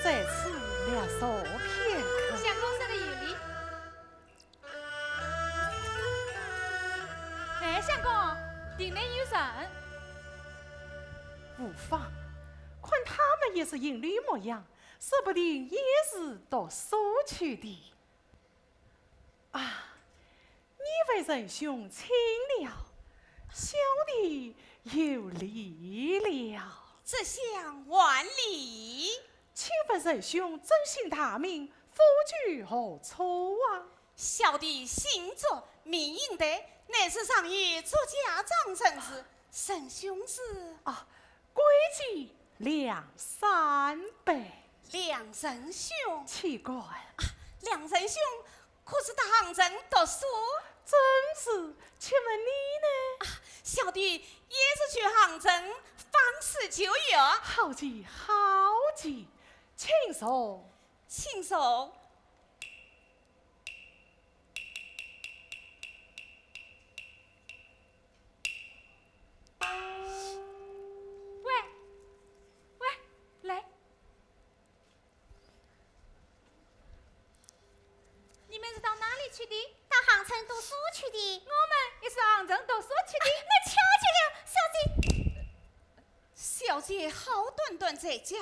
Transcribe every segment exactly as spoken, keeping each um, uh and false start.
在此略坐片刻。相公说得有理。哎，相公，亭内有人。无妨，看他们也是行礼模样，说不定也是读书去的。 啊，你为仁兄请了，小弟有礼了。这厢还礼？请问仁兄尊姓大名，府居何处啊？小弟姓祝，名应德，乃是上县祝家庄人氏，仁兄是？啊，贵贱两三杯。梁仁兄。岂敢。啊，梁仁兄， 可是到杭州读书？正是，请问你呢？啊，小弟也是去杭州访师求学。好极，好极，请坐。请坐。喂，喂，来。 你们是到哪里去的？到杭州读书去的。我们也是杭州读书去的。哎，那巧极了，小姐。小姐好端端在家，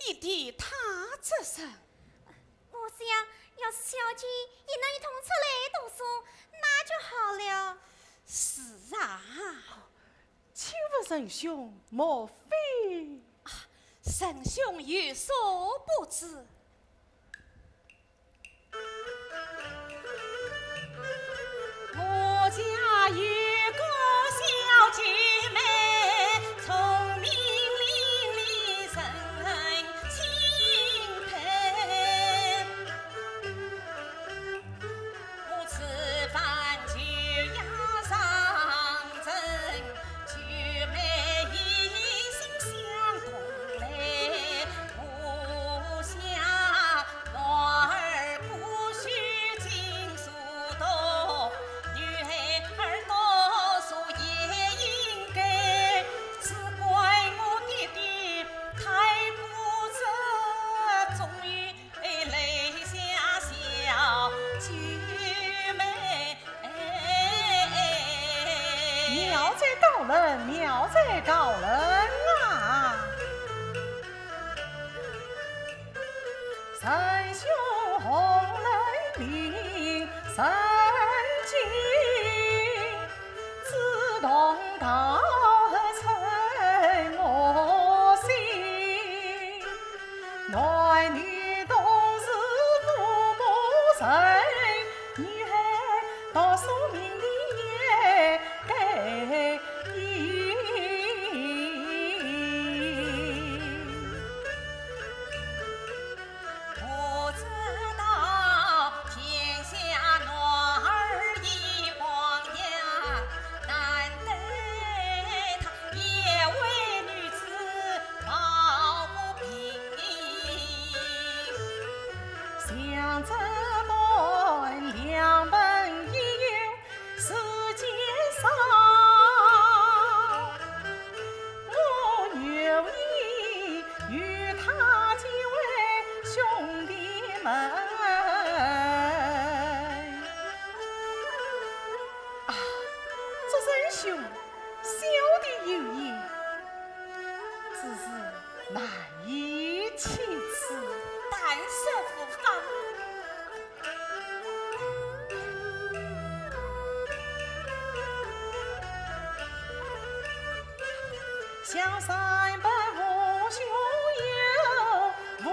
你提她做甚？我想，要是小姐也能一同出来读书，那就好了。是啊。 请问仁兄，莫非？啊，仁兄有所不知。我家有个小姐妹，聪明伶俐，人人敬佩。 我此番就要上任，就陪一心相同来。我想男儿不须尽书读，女儿读书也应该，只怪我爹爹太固执，终于 哎，来下小姐妹。妙哉高人，妙哉高人啊！仁兄红楼梦曾经， 志同道合成我心。男女同是父母生，女儿读书名第一该应。 我知道天下男儿一榜样，难得她也为女子抱不平。像这般两本一有 世间上，我愿意与她结为兄弟们。啊，祝仁兄，小弟有意，只是难以启齿。但说无妨。 香山白无兄，有无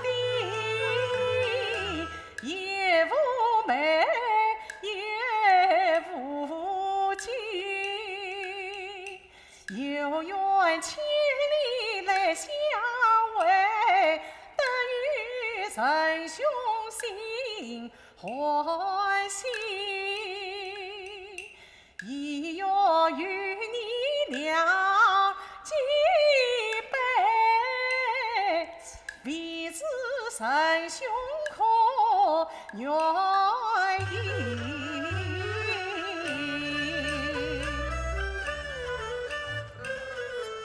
弟，也无妹，也无姐。 有缘千里来相会，得与仁兄心欢喜。亦愿与你两结拜，未知仁兄可愿意？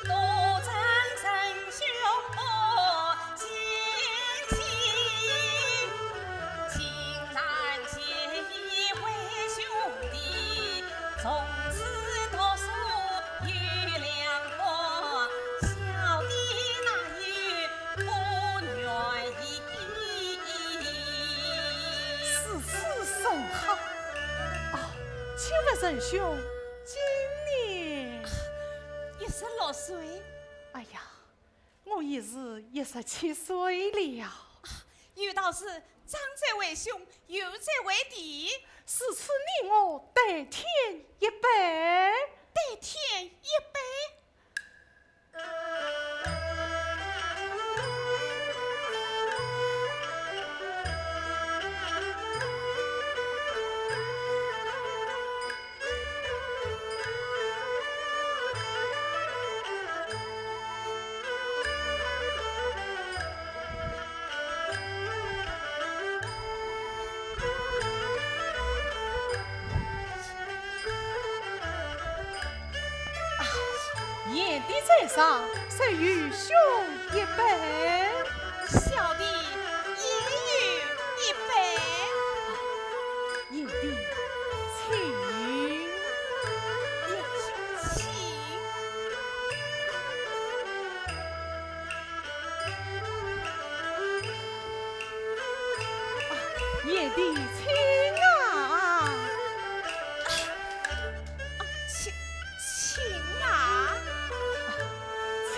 多谢仁兄不计仁兄今年？一十六岁。哎呀，我已是一十七岁了。有道是，长者为兄，幼者为弟。如此你我得添一杯。得添一杯。 贤弟在上，谁与兄一杯？小弟也有一杯。贤弟，请。请。 贤弟，请啊！请，请啊！请。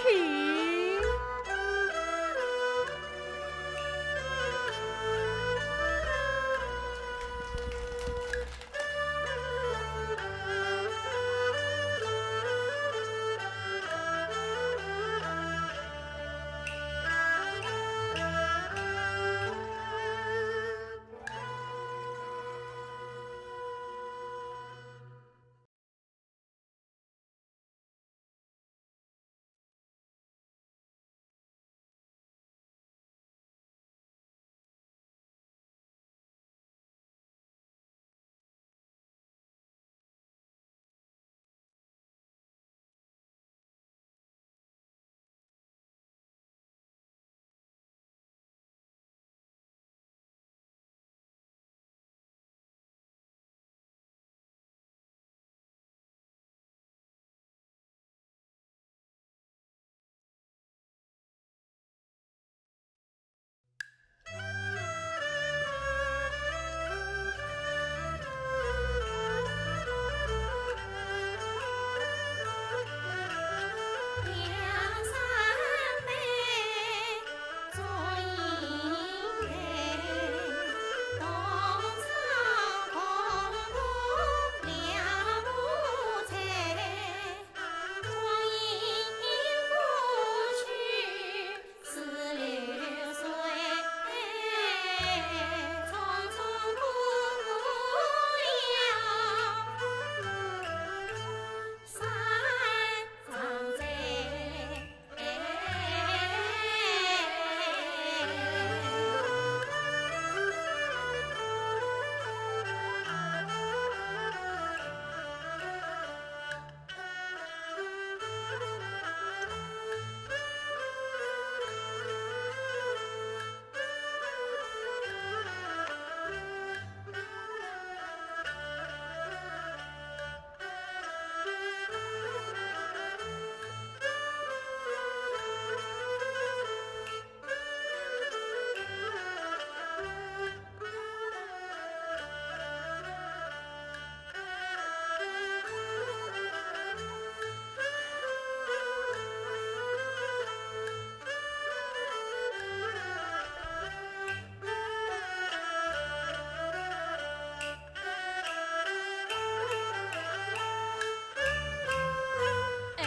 哎，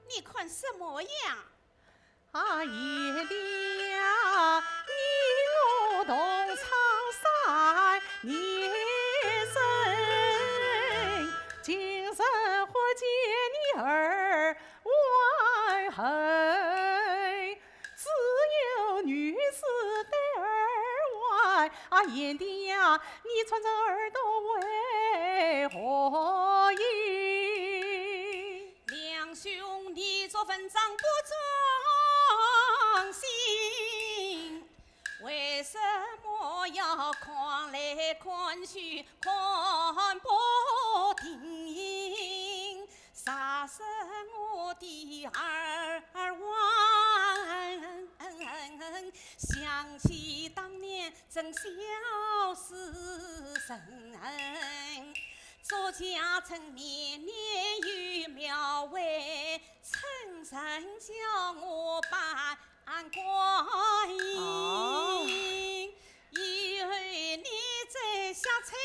你看什么呀？ 啊，贤弟啊，你我同窗三年人，今日忽见你儿还黑，只有女子对儿歪。啊，贤弟呀，你穿这耳朵为何意？ 两兄弟做文章不忠心，为什么要看来看去看不定？杀死我的儿娃，想起当年真笑死人。说家珍年年有庙会，春神叫我扮观音。哦。以后你再下彩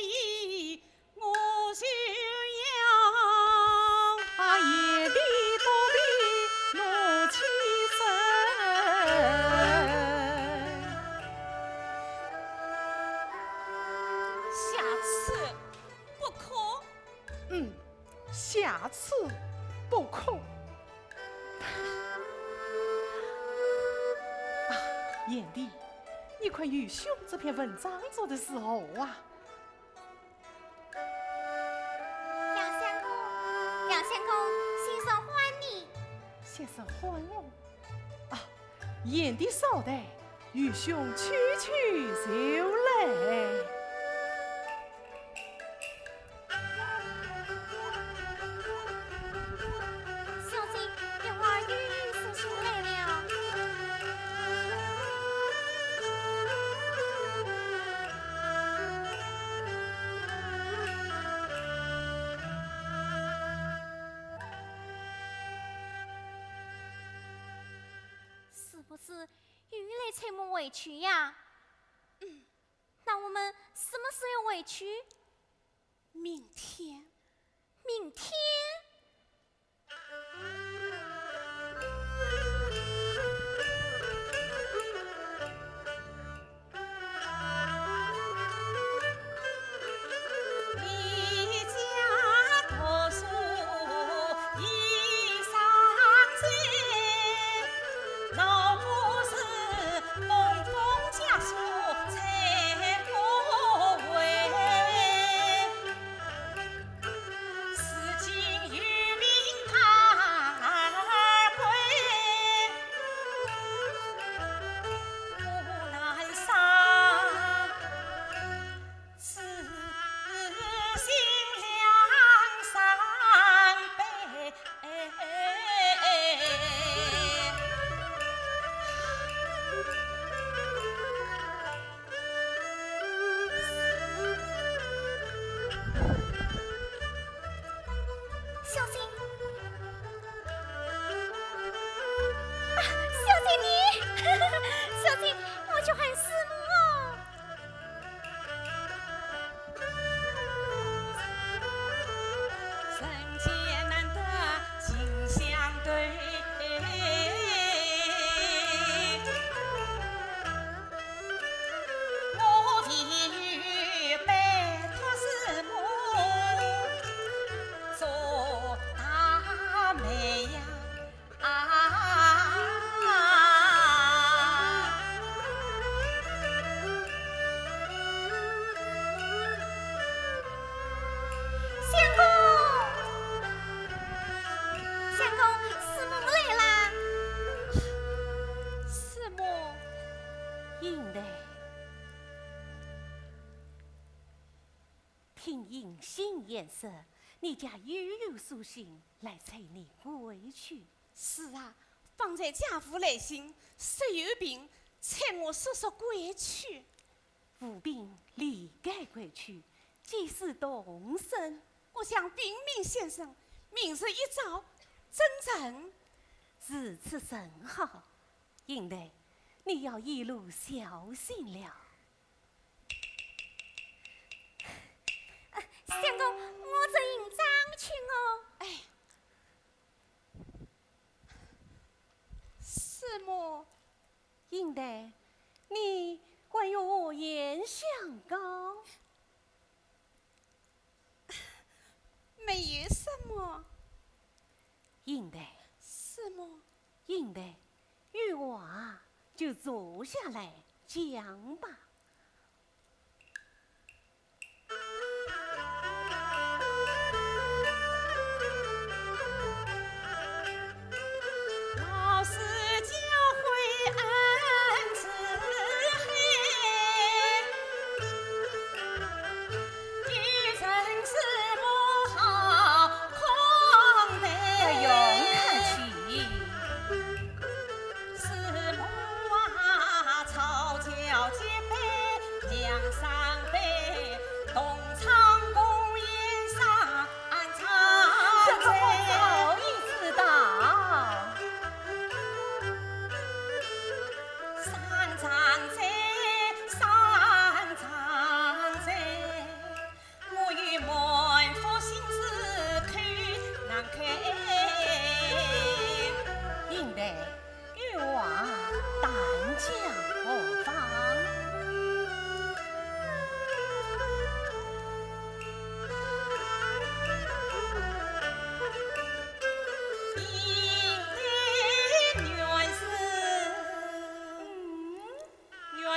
衣，我就要啊，贤弟多比奴妻身。下次不可。嗯，下次不可。啊，贤弟，你看愚兄这篇文章做得如何啊？杨相公，杨相公，先生唤你。先生唤我？啊，贤弟稍待，愚兄去去就来。 小姐，一会儿又有书信来了。是不是又来催我回去呀？嗯，那我们什么时候回去？ 明天。明天？小姐，啊，小姐你，小姐，我去喊师母哦。相公，相公，师母来啦。师母。英台，听英新言说，你家又有书信来催你归去。 是啊，方才家父来信，说有病，催我速速归去。无病理该归去，几时动身？我想禀明先生，明日一早登程。如此甚好。英台，你要一路小心了。啊，相公，我这行装去哦。哎， 师母。英台，你还有何言相告？没有什么。英台。师母。英台，有话就坐下来讲吧。 不用客气。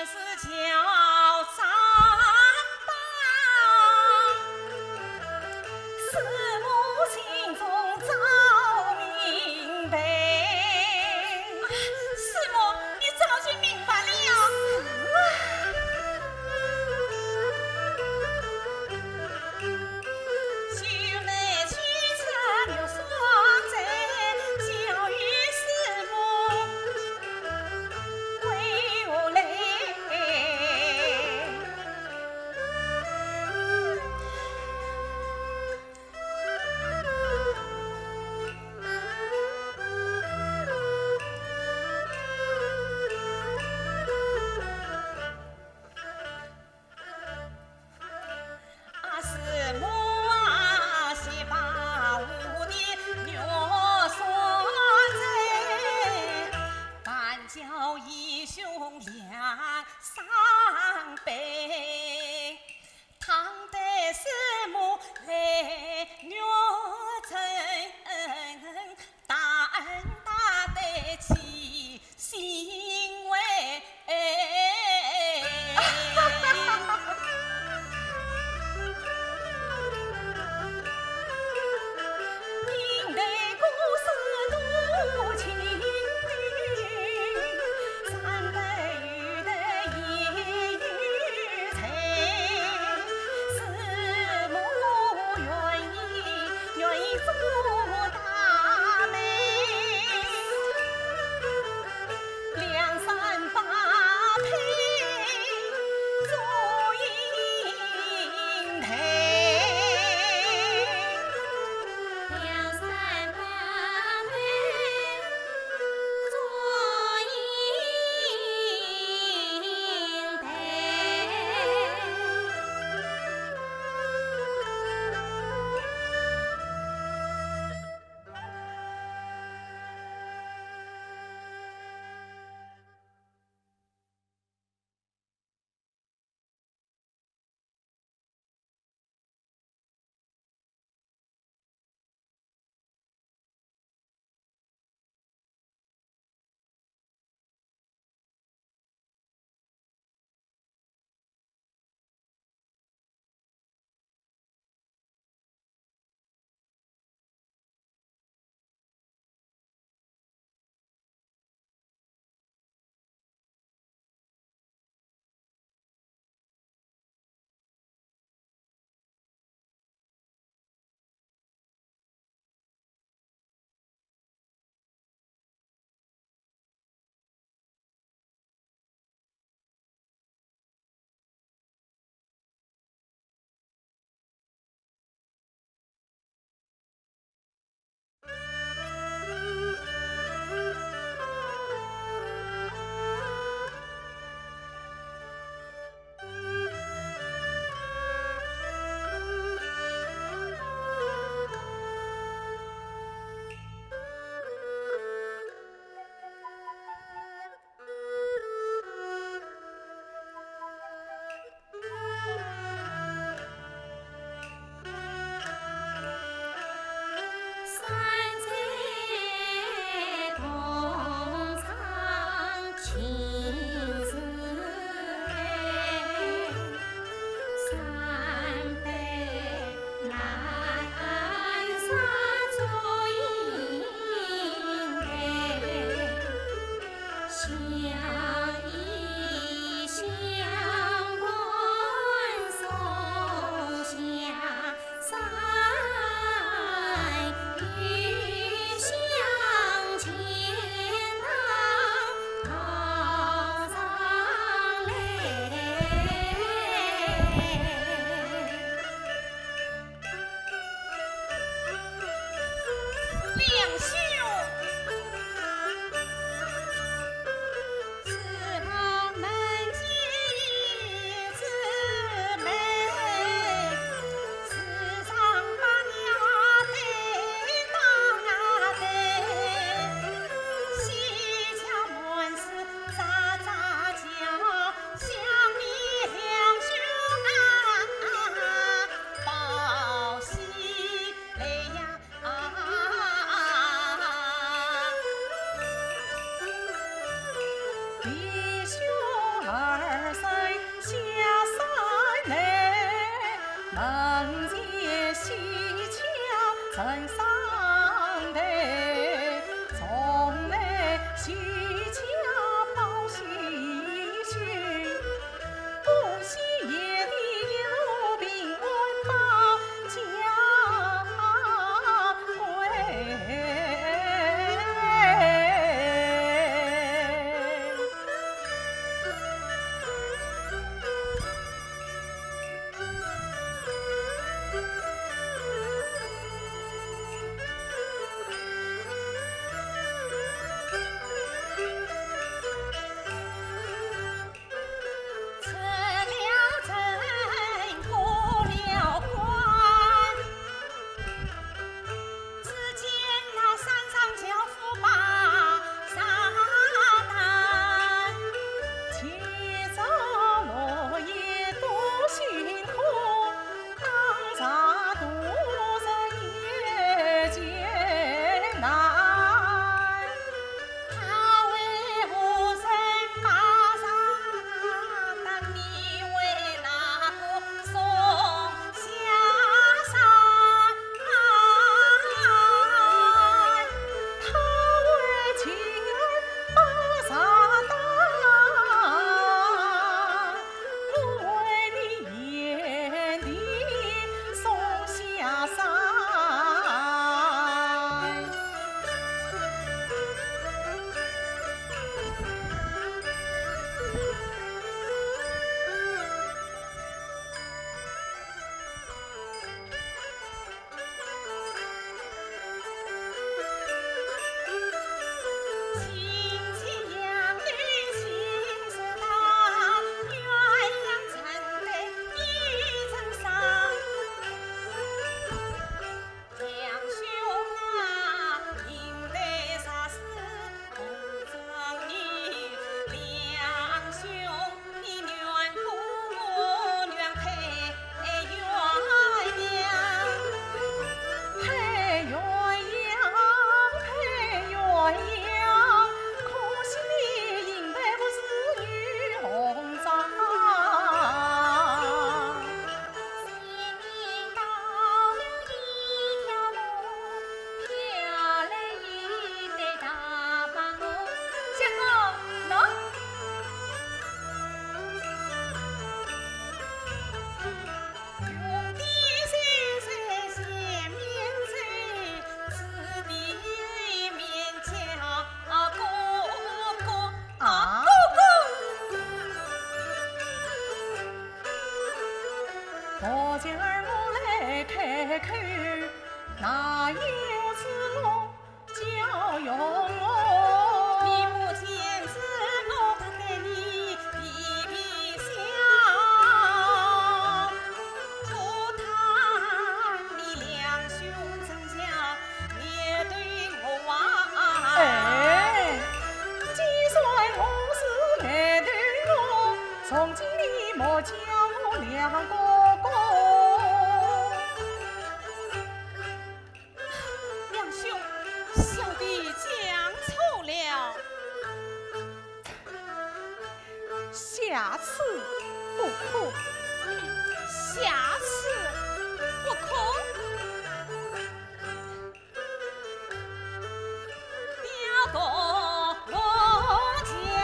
是叫张榜，师母心中早明白。师母，你早就明白了。我今儿我来开口，哪有此路叫容我？你不见是我对你比比笑，可叹你两兄怎样面对我啊？哎，既然我是难对我，从今你莫叫我梁哥哥。梁兄，小弟讲错了。下次不可。下次不可。 哎呀，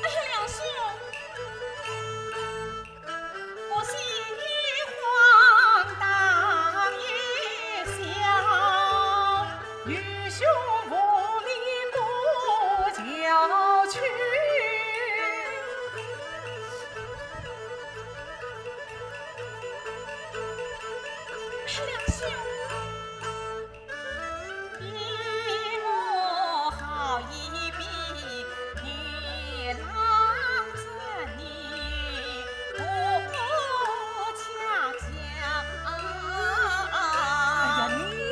梁兄！ 我心也慌，胆也小，愚兄扶你过桥去。梁兄。 哎呀，你呀！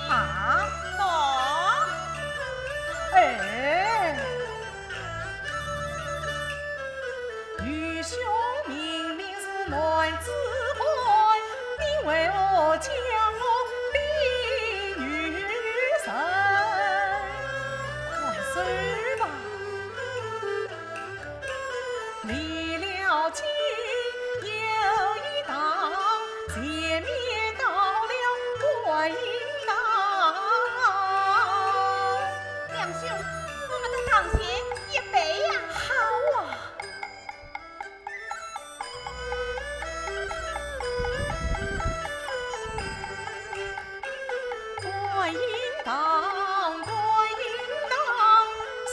啊？喏。哎。愚兄明明是男子汉，你为何将我比女人？快说吧。 离了京又一趟，前面到了观音堂。梁兄，我们到堂前一拜呀。好啊。 观音堂，观音堂，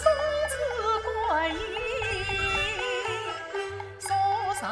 送子观音，送上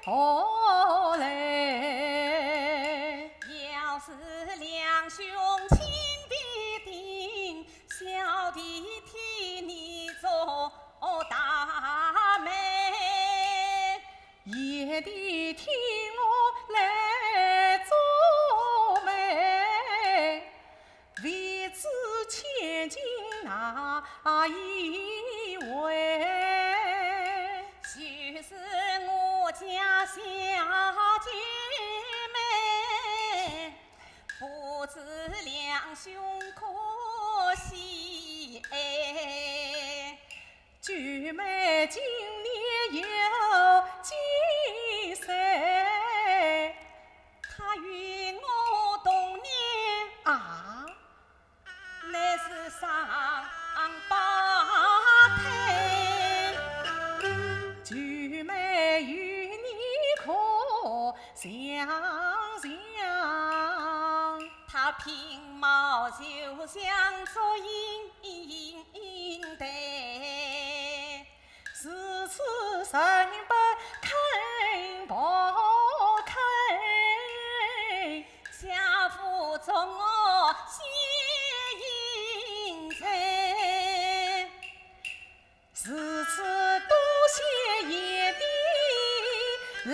何来？要是两兄亲必定，小弟替你做大媒。贤弟替我来做媒，未知千金哪一位？就是我家小姐妹，不知两兄可喜爱。 九妹今年有几岁？她与我同年。啊？乃是双胞胎。九妹与你可相像？她品貌就像祝英台。 如此人不肯不肯，家父重我谢英才。如此多谢贤弟来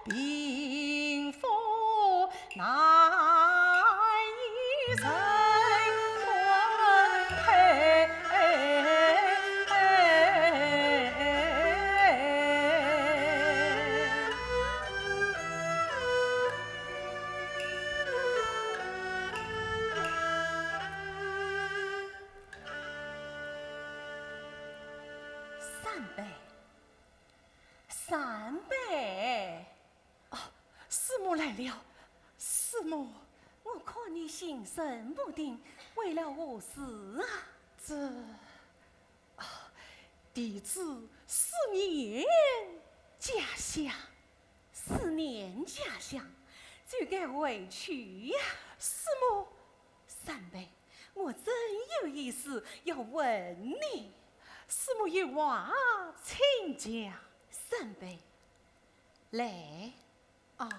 幸福难以成婚配。三杯，三杯。 啊，师母来了，师母。我看你心神不定，为了何事啊？这，啊，弟子思念家乡。思念家乡，就该回去呀。师母，三杯，我真有一事要问你。师母有话请讲。三杯， 来。啊。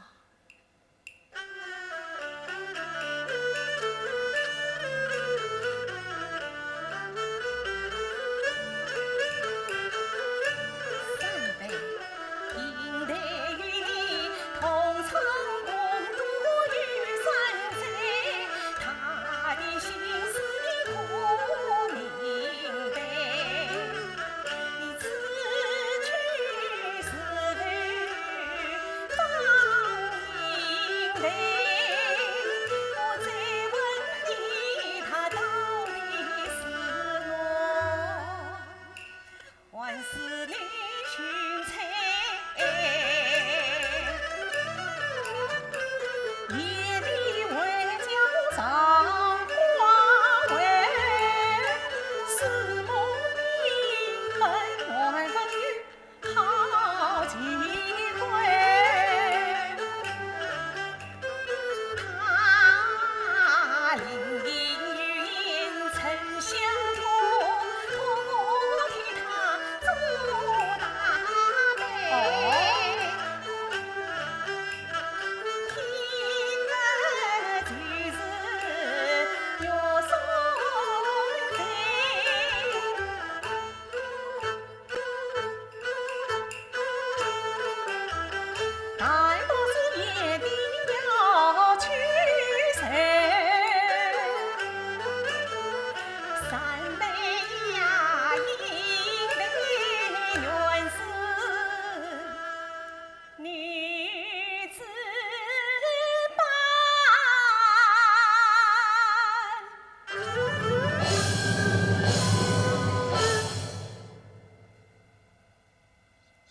三杯。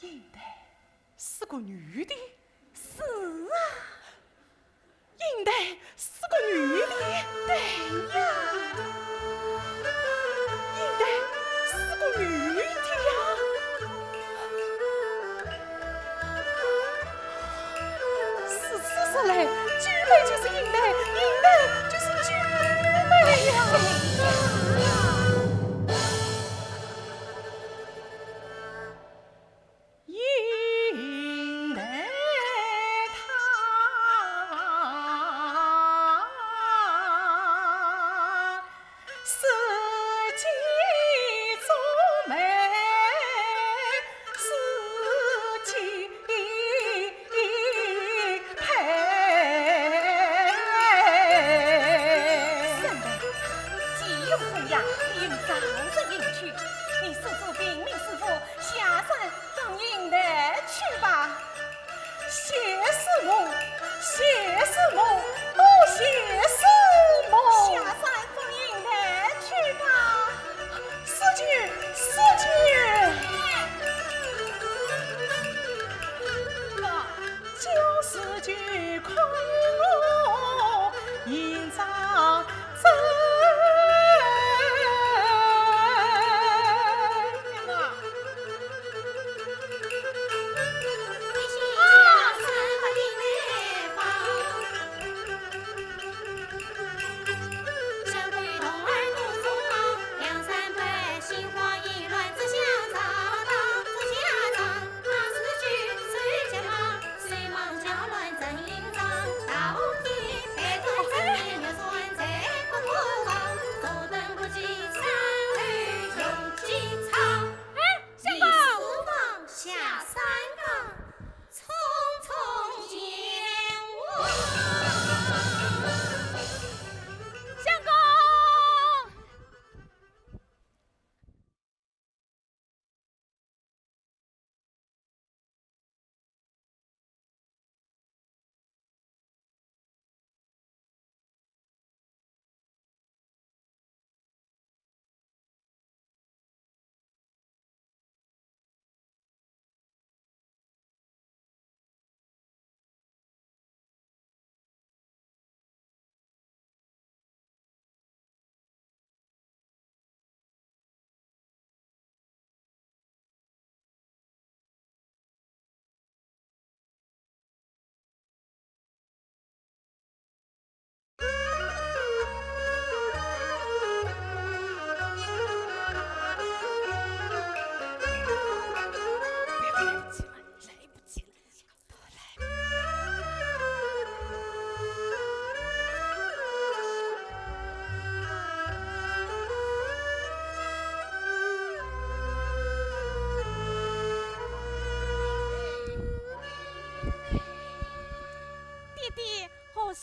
应该是个女的。是啊。应该是个女的。对呀。应该是个女的呀。 如此说来，九妹就是应该，应该就是九妹呀。应该她 是其中美，是其配。沈黛，既有风雅，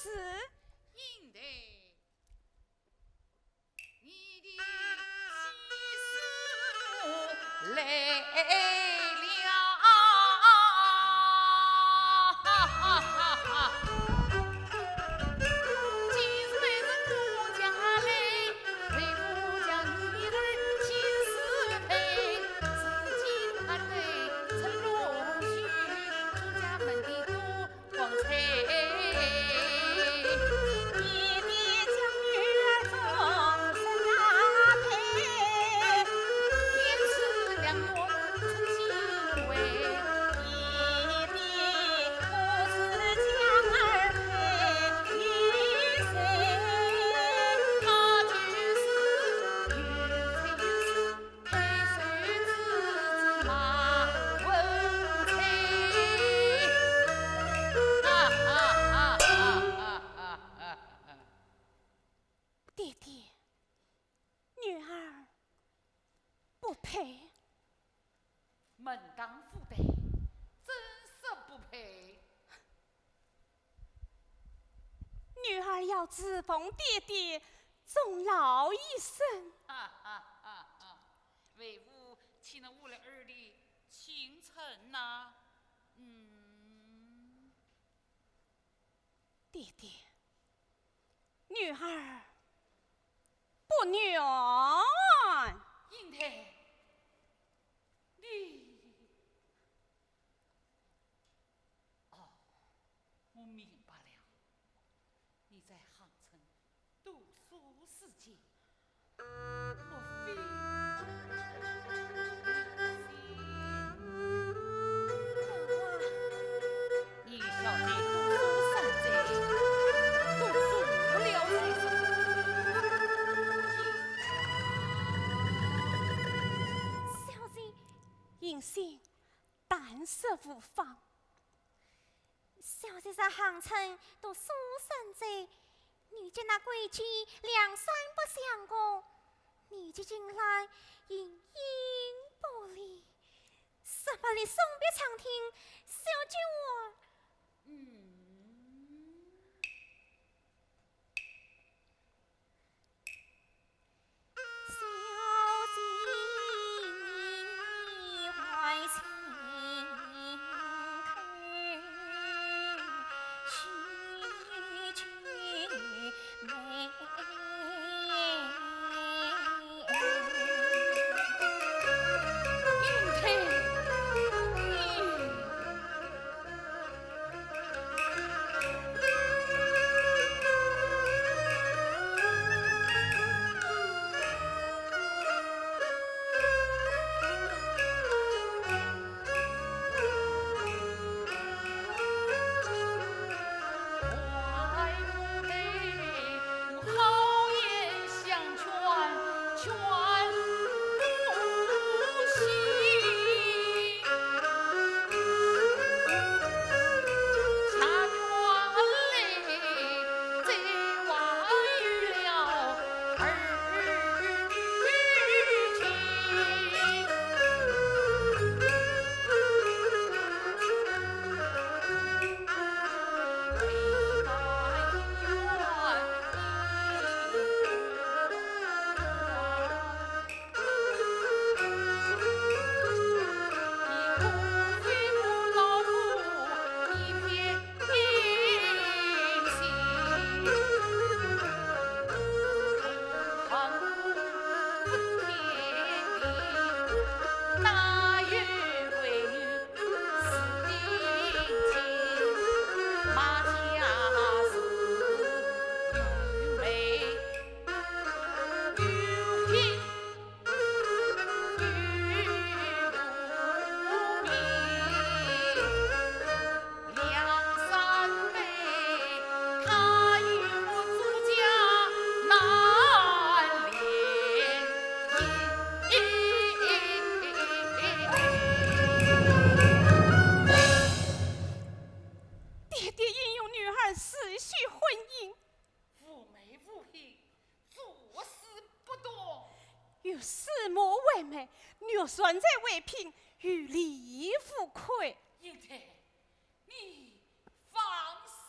是。应台，你的喜事来了。爹爹，女儿不配。门当户对，怎说不配？女儿要侍奉爹爹终老一生。哈哈哈哈！为父岂能误了儿的前程呐？嗯。爹爹，女儿不愿。应台，你……哦，我明白了。你在杭城读书时节，莫非……你晓得读书三载，读书了些什么？小姐。 银杏，但说无妨。小姐在杭城读书三载，你见那规矩两三不相过，你就进来形影不离。什么你送别长亭，小姐我……嗯。 爹爹应允女儿世袭婚姻。妩媚无品，做事不当。有驷马为媒，玉簪在为聘，有理无愧。应台，你放肆！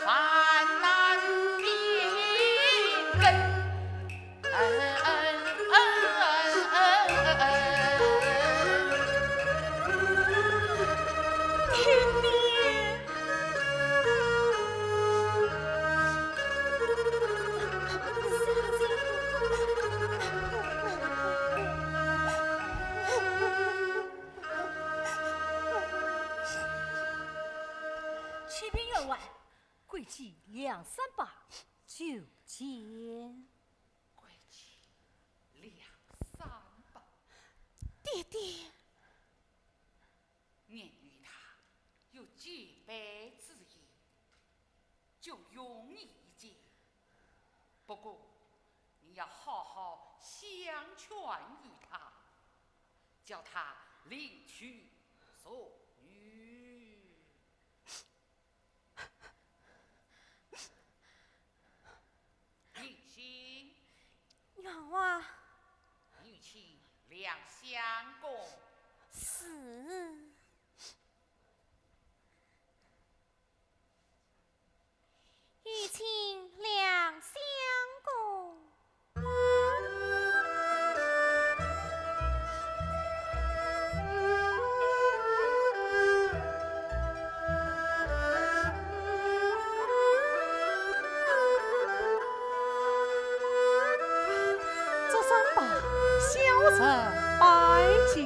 烦难命根。爹爹。启禀员外，贵戚梁山伯求见。贵戚梁山伯。爹爹。你与他有结拜之意，就容易一见。不过，你要好好相劝于他，叫他另娶淑女。 林心。员外。你请梁相公。是。有请梁相公。 祝三伯，小侄拜见。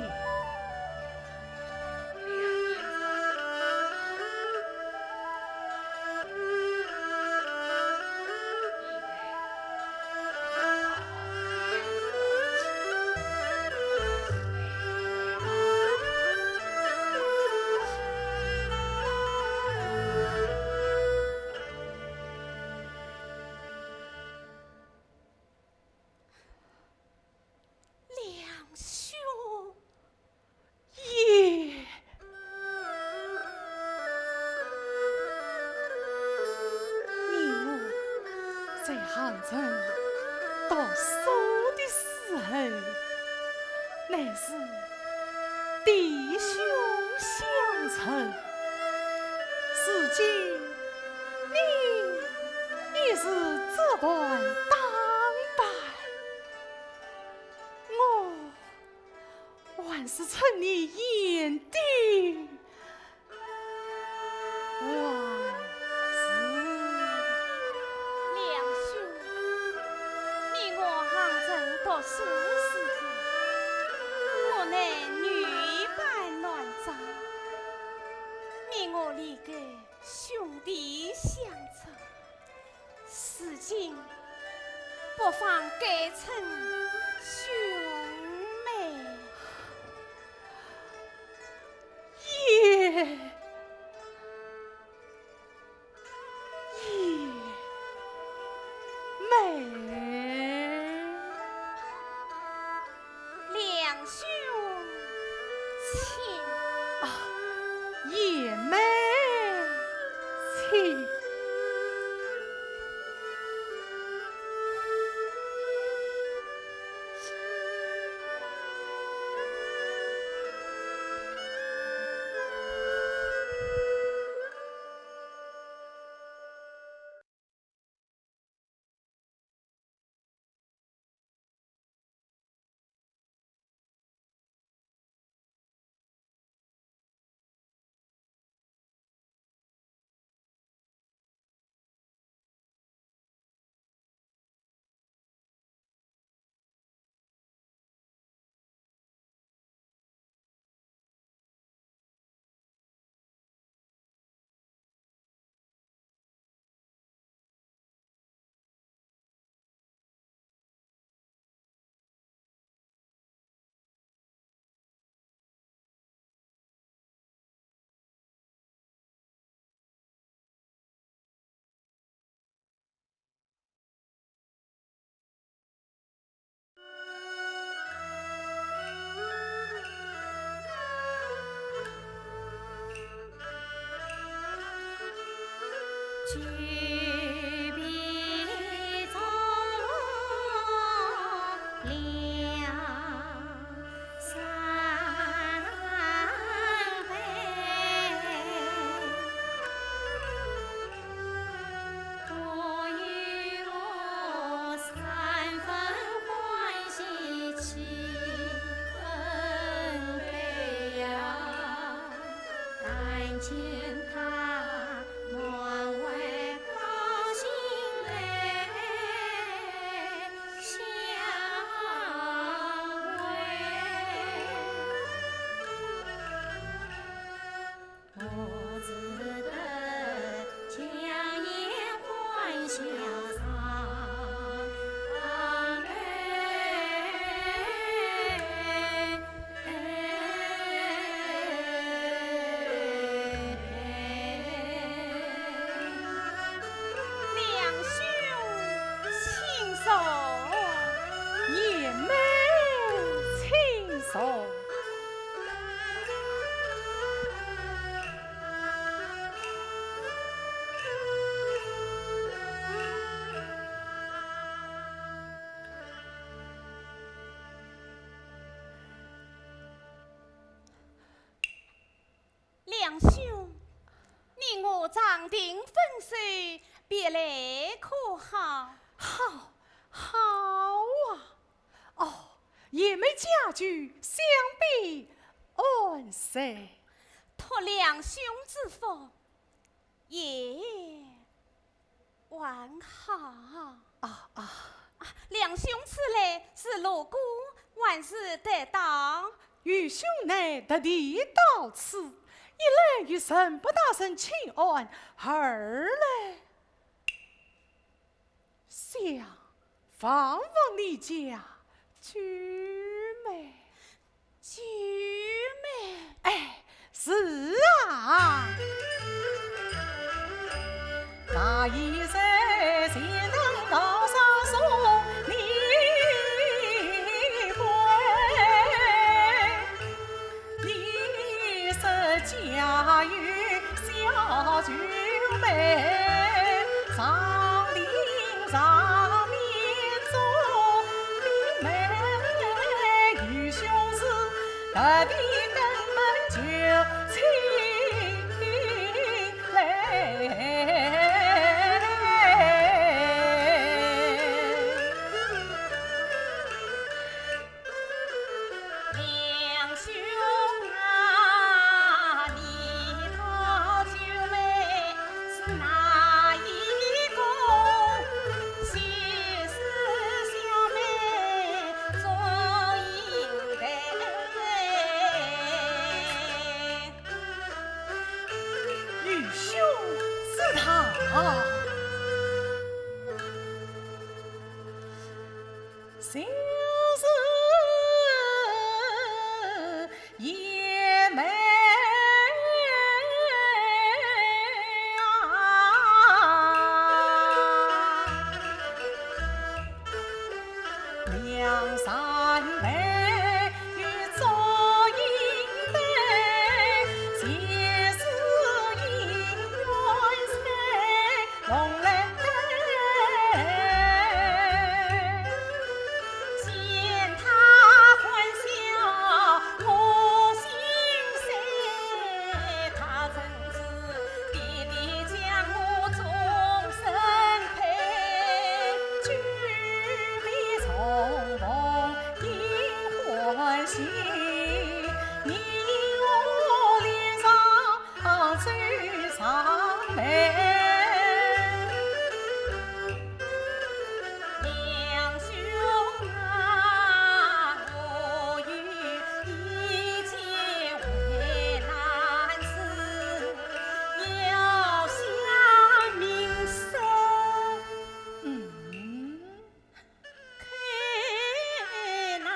梁兄。 爷。你我在杭州读书的时候，乃是弟兄相称，如今你已是做官当拜，我 还是称你贤弟还是。梁兄，你我杭州读书时节，我乃女扮男装，你我立个兄弟相称， 如今不妨改称兄妹。爷，爷，妹。 梁兄，请。啊，贤妹，请。定分手，别来可好？好，好啊。哦，贤妹佳句，想必安然。托梁兄之福，也还好。啊，啊。啊，梁兄此来是路过，还是得当？愚兄乃特地到此，一来与陈伯大人请安，二来 想望望你家九妹。九妹？哎，是啊。那一日谁能高山送你归？ 你说家有小舅妹，上庭上面做你媒，愚兄是特地登门求亲来。 梁兄啊，你讨九妹是哪一个？就是小妹祝英台。愚兄知道。 就是贤妹啊，梁山伯与祝英台，前世姻缘谁 同来。见他欢笑我心碎，他真是爹爹将我终身配。举杯重逢应欢喜，你我脸上 啊，最伤悲。梁兄啊，我有一件为难事，要向明说。嗯。 开难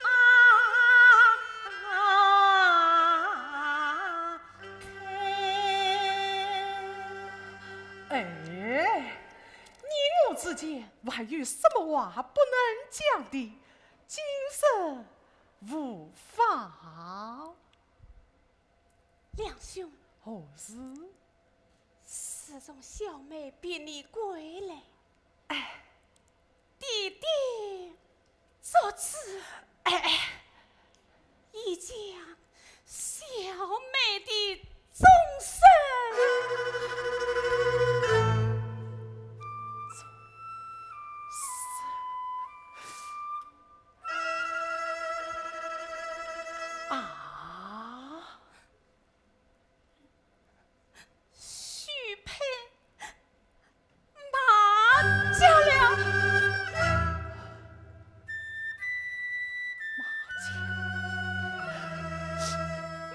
啊，啊，开。哎，你我之间还有什么话不能讲的？今日无妨。梁兄。何事？ 自从小妹别你归来，哎，爹爹作主，哎，哎，已将小妹的终身。啊？ 许配马家了。马家？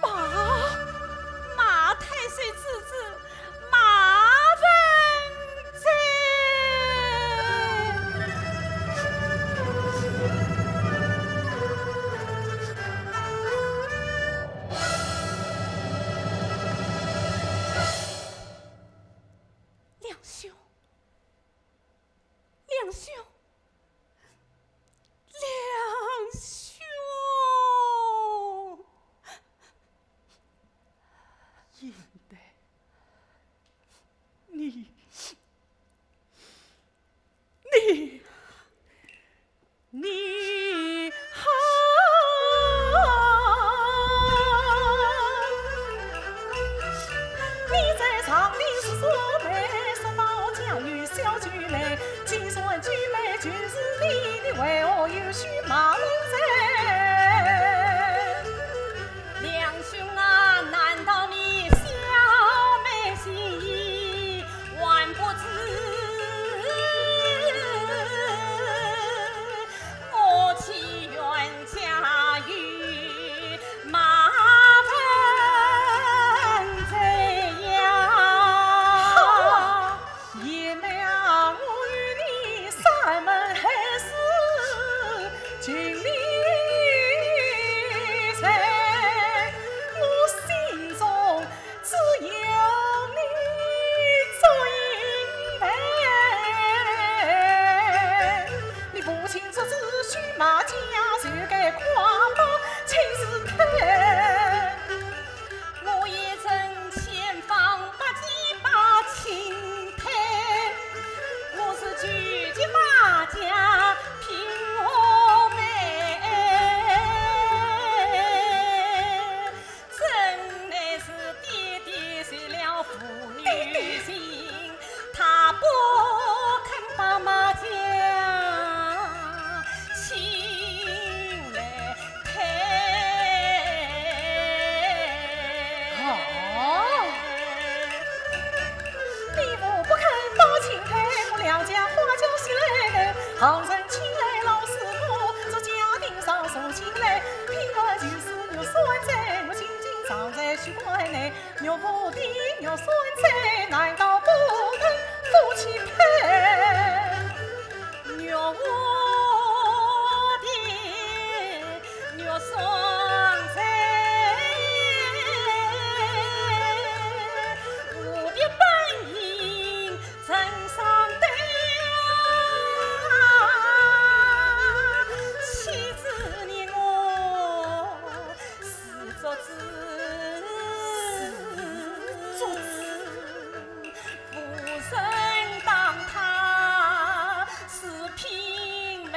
马？马太岁之子，马文 这。梁兄，梁兄，梁兄。 英台，你，你，你好。小九妹，既然九妹就是你，你为何又许马门人？梁兄啊，难道你小妹心意还不知？我岂愿嫁与马门人呀？好啊， 贤妹啊，我与你山盟海誓，情义在我心中，只有你做银媒。你父亲做主许马家，谁敢跨马亲自配？ 我也曾千方百计把亲配，我是拒绝马家聘我妹，真乃是爹爹绝了父女情。 他不肯把马家请来配。哦，你父不肯把亲配，我梁家花轿席来呢，行人请来老师傅，做家丁上送亲来，聘我就是玉山寨，我清清常在许关内。 玉皇的玉山寨，难道不能夫妻配？玉皇的玉山寨，我的本应成双对啊，岂知你我 自作主，自作主，无人当她是聘媒。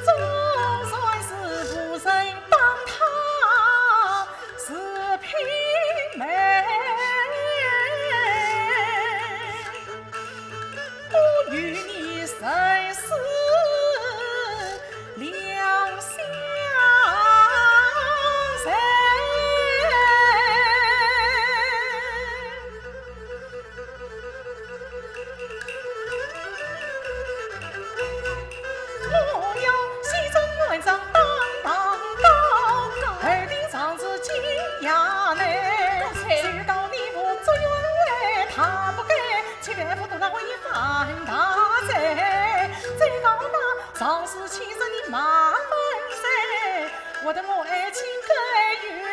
纵然是无人当她 是聘媒，我与你生死两相随。 我要西征元将当当当，后定上至景阳内。谁道你父作冤为他不该，七百户都那为犯大罪。再讲那上世七十年马文才，我的母爱情更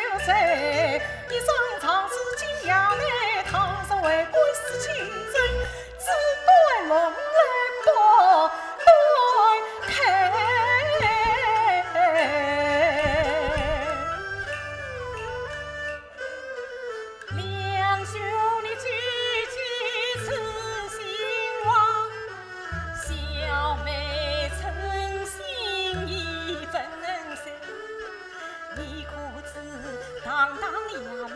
有罪。一生上至景阳内，倘若为官司清蒸， 只待龙来报断开。梁兄，你句句痴心妄，小妹诚心已粉碎。你可知堂堂衙门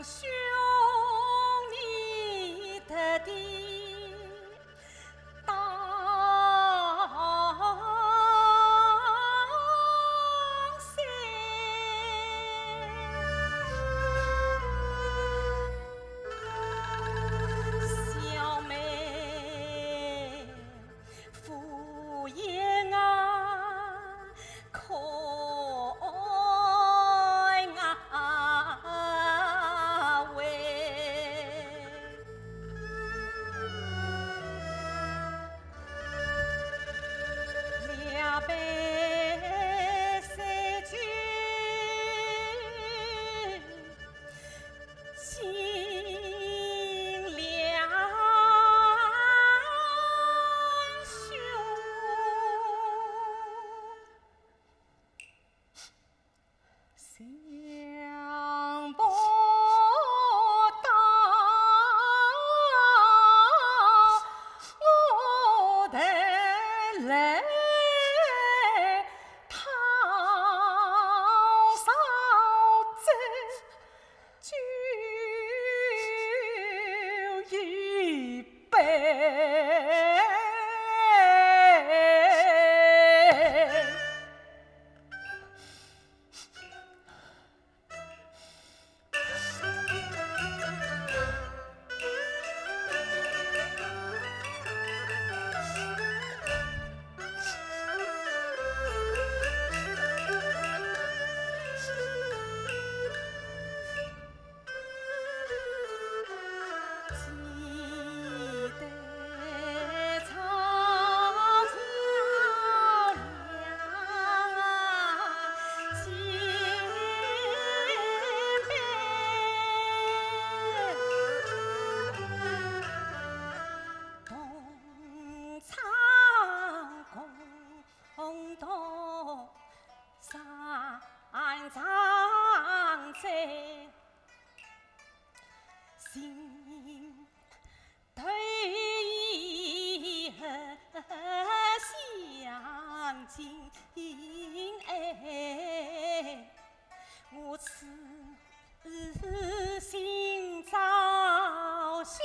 兄，你的地当心。小妹无言啊， 可安慰。两杯水酒， 心两兄，想不到我的泪淘少走 酒一杯。同唱共同山长在心头相近哎，我痴心照许。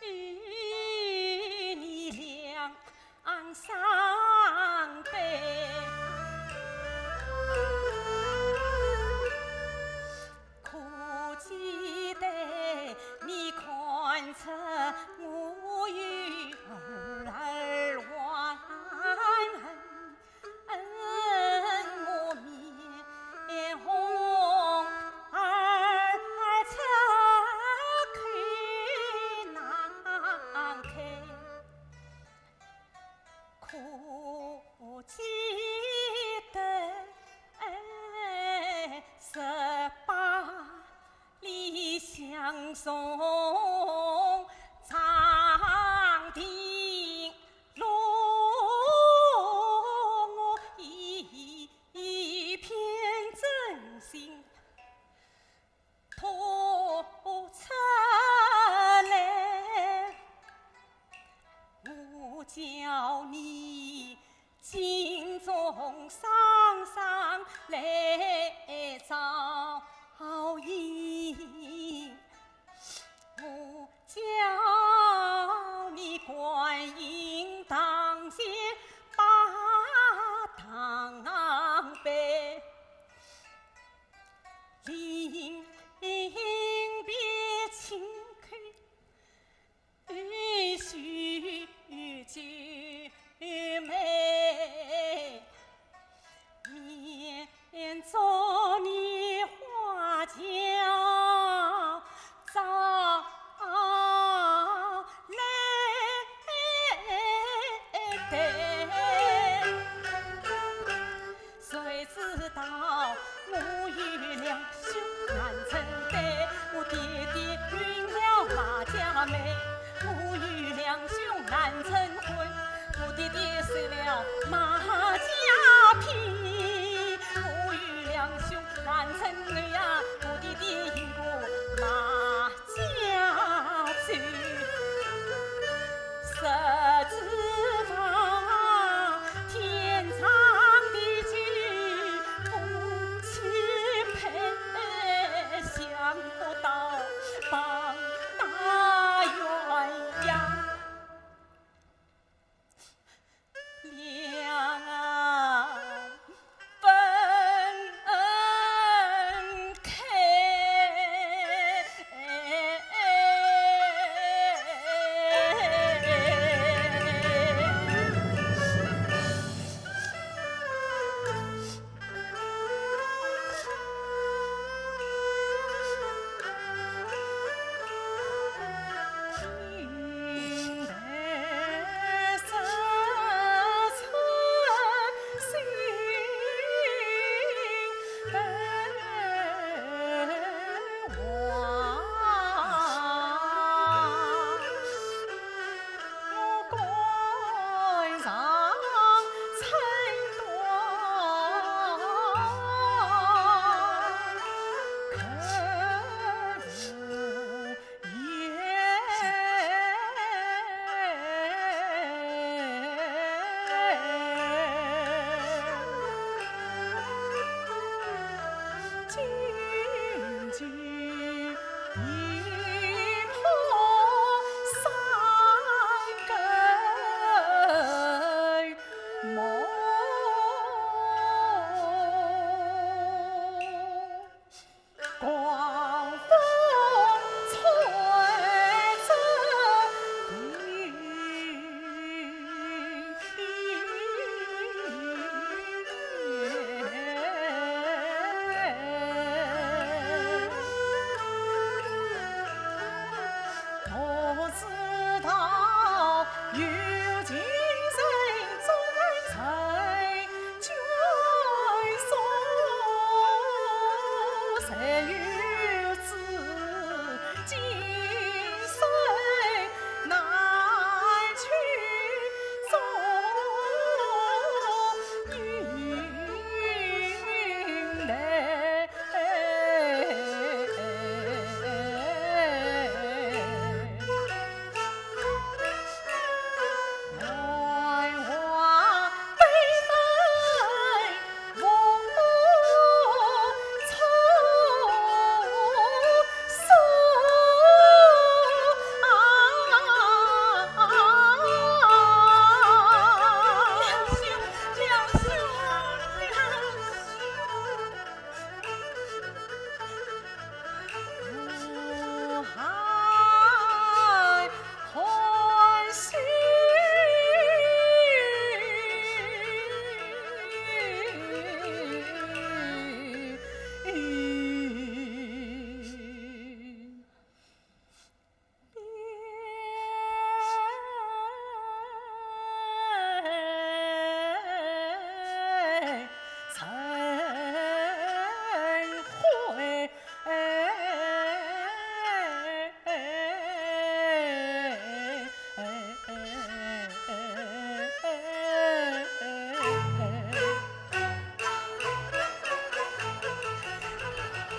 与你两相对，可记得你看出我有二万恨。 我面红耳赤，口难开，可记得十八里相送长亭路，我一片真心吐出来，我叫你 心中双双来照应，我叫你观音堂前把堂杯，临别亲口 许酒美，免祝你花轿早来登。谁知道我与两兄难成对。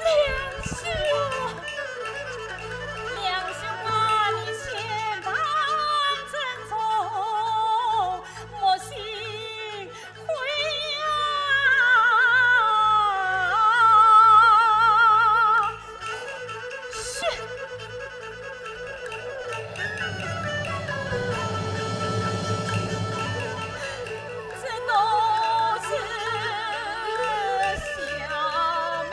梁兄，梁兄啊，你千万珍重，莫心灰呀。嘘。 这都是小妹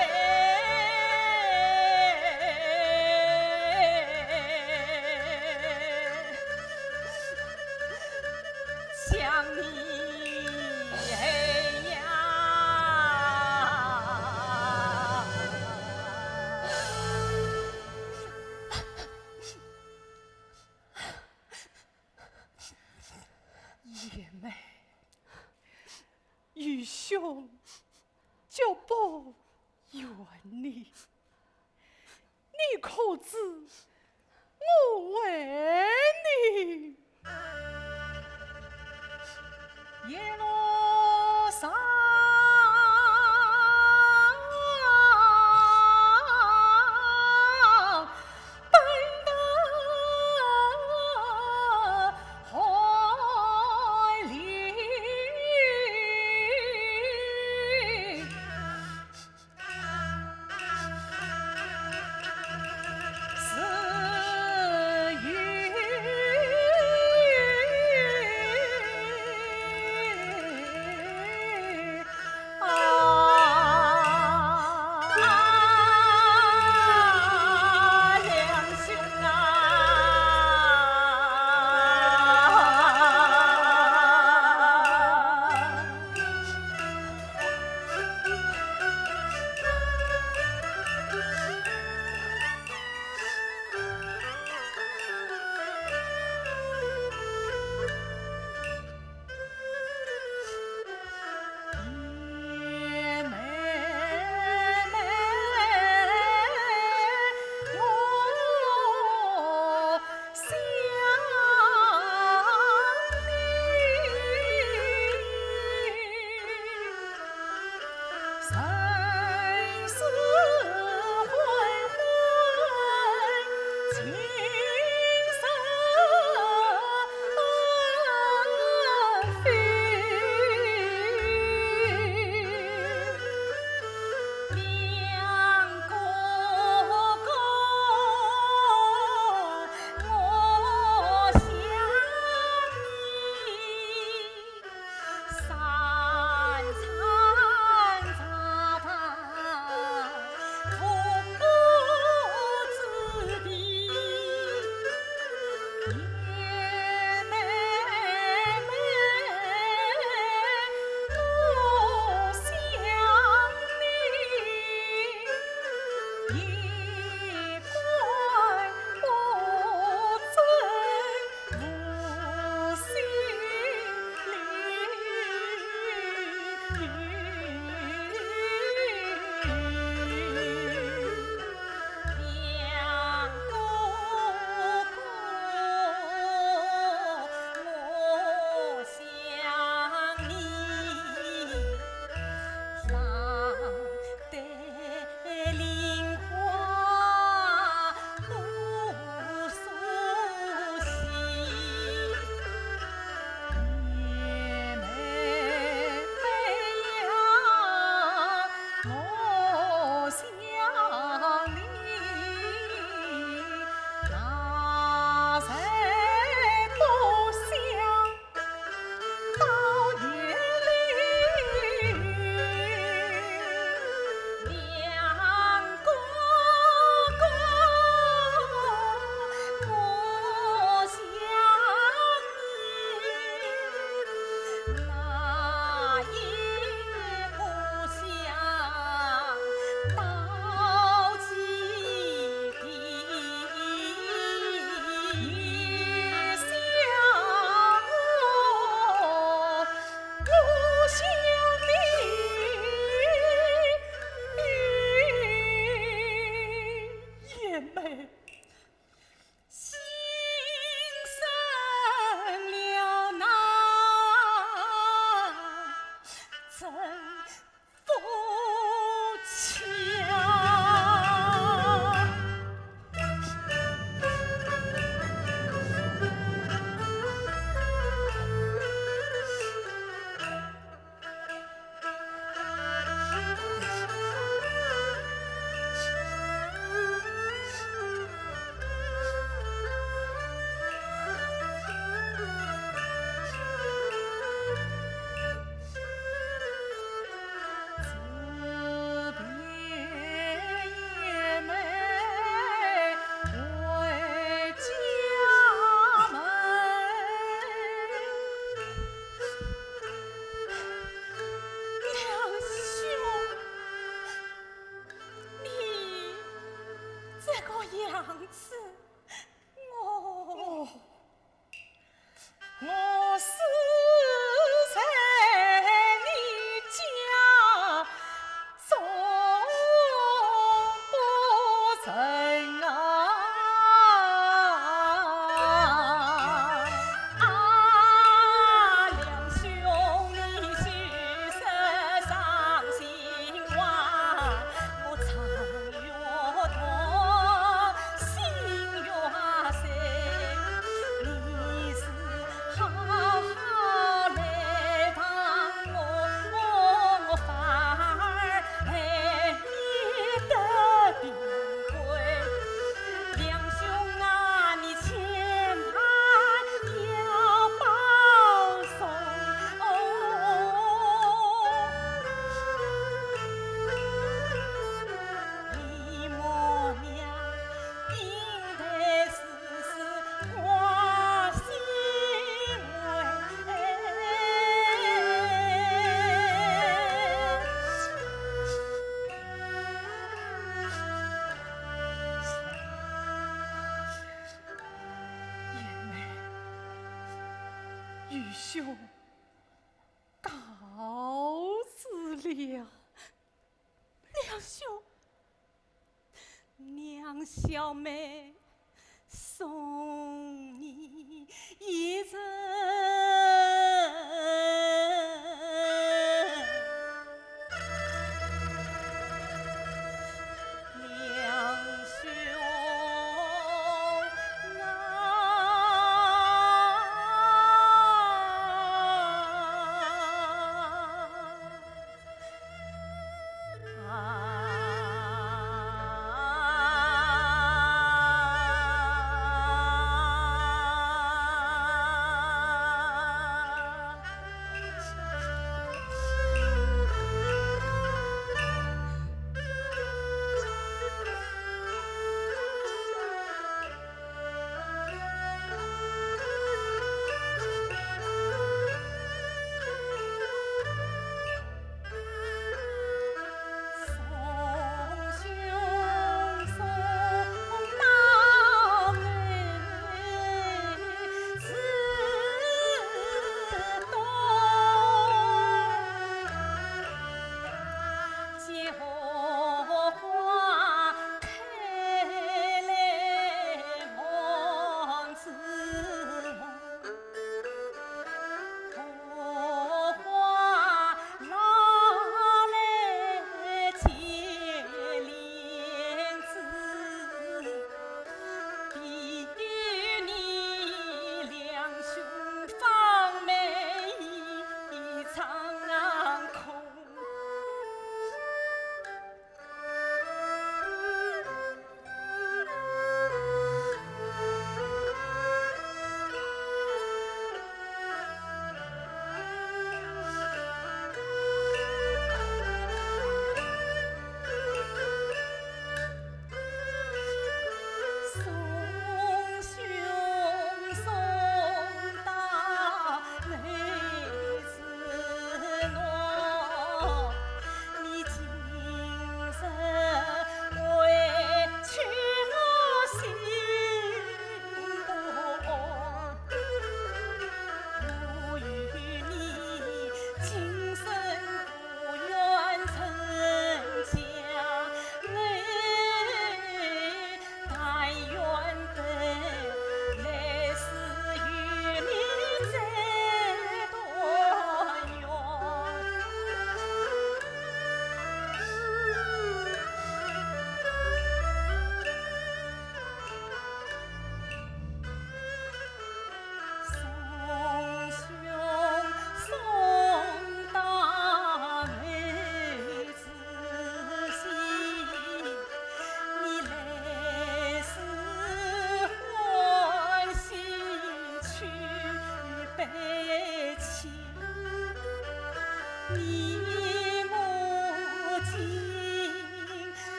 想你呀。 贤妹，愚兄绝不怨你，你可知我为你？娘子，我……我死在你家中不成啊！啊，梁兄，你休得伤心哇，我常 玉兄告辞了。 梁兄，梁小妹送你一程。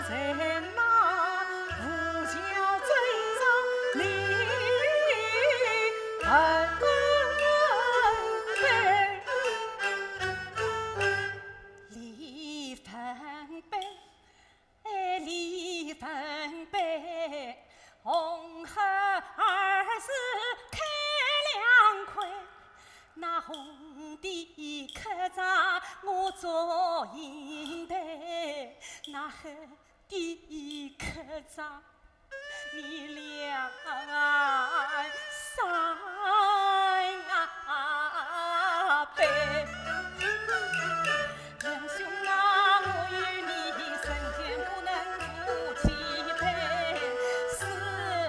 在那无桥镇上李文白，李文白，哎，李文白，红孩儿是开两块，那红的客栈我做银台，那黑 的客栈，你两三杯。杨兄啊，我与你人间不能夫妻配，是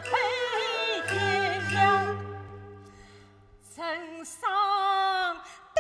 非鸳鸯 成双对。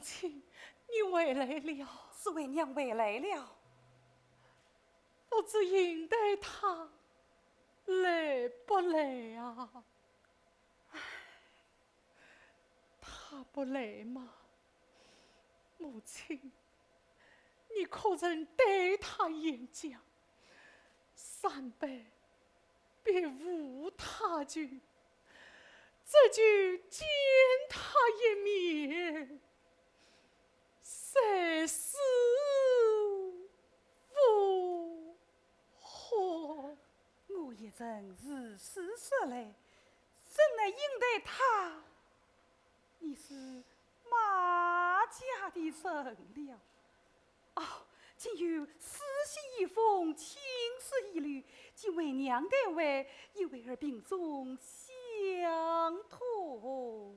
亲，你回来了。是为娘回来了。不知邢台她来不来啊？唉，她不来嘛，母亲，你可曾对她演讲？三杯 别无他求，只求见他一面，实是无话。我也曾如此说来，怎奈因待他，你是马家的人了。 哦，今有私信一封，亲书一联，今为娘代回，与为儿病重相托。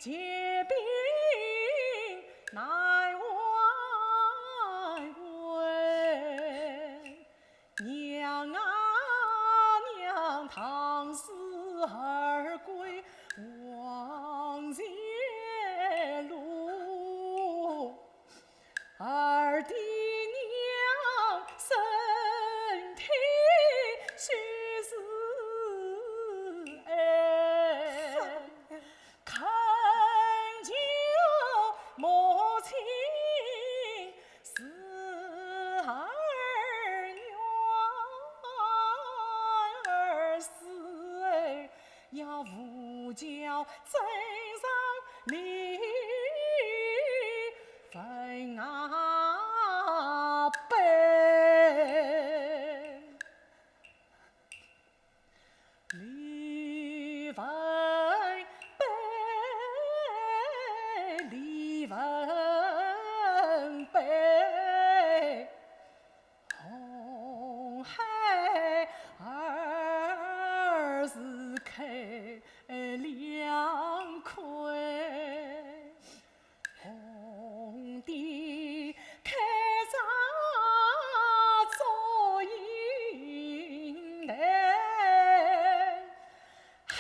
结冰难挽回。娘啊娘，唐诗儿归黄泉路。 儿的娘，身体虚是矮，恳求母亲慈儿远。 要扶轿走上离分啊碑，离分碑，离分碑。 红黑二字开两块，红的开在祝英台，黑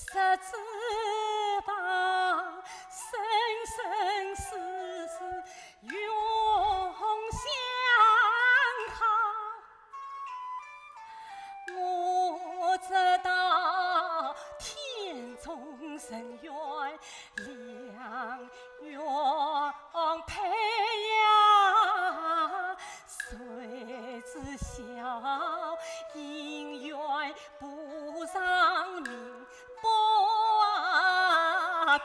只知道生生世世永相靠。我知道天中人怨，良缘配呀，谁知晓姻缘不上命，不啊